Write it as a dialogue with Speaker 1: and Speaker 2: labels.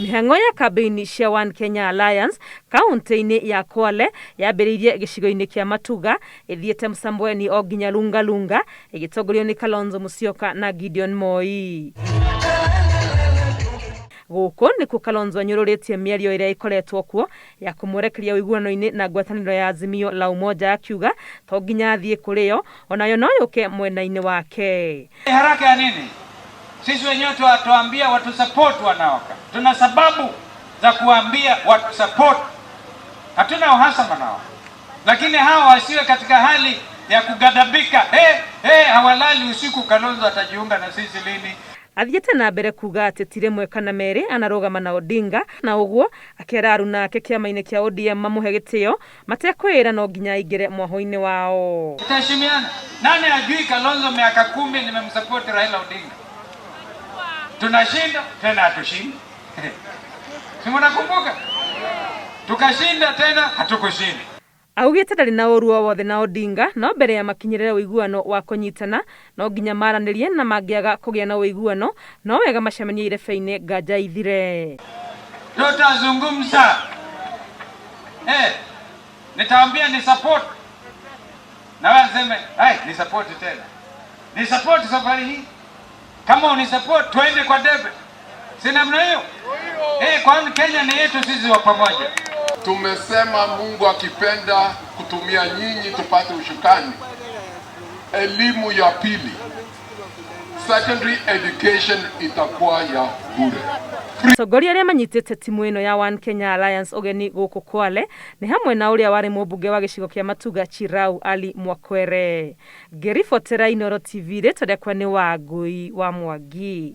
Speaker 1: Mĩhang'o ya kambĩini cia One Kenya Alliance kaunti-inĩ ya Kwale yambĩrĩirie gĩcigo-inĩ kĩa Matuga ĩthiĩte Msambweni o nginya Lungalunga ĩgĩtongorio nĩ Kalonzo Musyoka na Gideon Moi. Gũkũ nĩkuo Kalonzo anyũrũrĩtie mĩario ĩrĩa ĩkoretwo kuo ya kũmwerekeria ũiguano-inĩ na ngwatanĩro ya Azimio la Umoja akiuga to nginya athiĩ kũrĩ yo onayo no yũke mwena-inĩ wake.
Speaker 2: Haraka ya nini? Sisi wenyewe tuwaambia watu support wanaoka. Tuna sababu za kuambia watu support. Hatuna uhasama nao, lakini hawa wasiwe katika hali ya kugadhabika. Hey, hey, hawalali usiku, Kalonzo atajiunga na sisi lini?
Speaker 1: Athiĩte na mbere kuga atĩ ti rĩmwe kana merĩ anarũgama na Odinga na ũguo akera aruna ake kĩama-inĩ kĩa ODM mamũhe gĩtĩo matekwĩra no nginya aingĩre mwahũ-inĩ wao.
Speaker 2: Tutaheshimiana. Nani ajui Kalonzo miaka 10 nimemsupport Raila Odinga. Tunashinda tena hatushindi. Si mnakumbuka? Tukashinda tena hatukushinda.
Speaker 1: Augĩte ndarĩ na ũru o wothe na Odinga no mbere ya makinyĩrĩre ũiguano wa kũnyitana no nginya maranĩrie na mangĩaga kũgĩa na ũiguano no wega macemanie irebe-inĩ nganja ithire.
Speaker 2: Tutazungumza. Nitaambia ni support. Na wewe aseme, "Hai, ni support tena. Ni support safari hii. Kama uni support twende kwa debe." Si namna hiyo? Kwani Kenya ni yetu sisi wa pamoja.
Speaker 3: Tumesema Mungu akipenda kutumia nyinyi tupate ushukani. Elimu ya pili, secondary education itakuwa ya bure.
Speaker 1: Atongoria arĩa manyitĩte timu ĩno ya One Kenya Alliance ũgeni gũkũ Kwale nĩ hamwe na ũrĩa warĩ mũmbunge wa gĩcigo kĩa Matuga Chirau Ali Mwakwere. Ngĩribotera Inooro TV, rĩtwa rĩakwa nĩ Wangui wa Mwangi.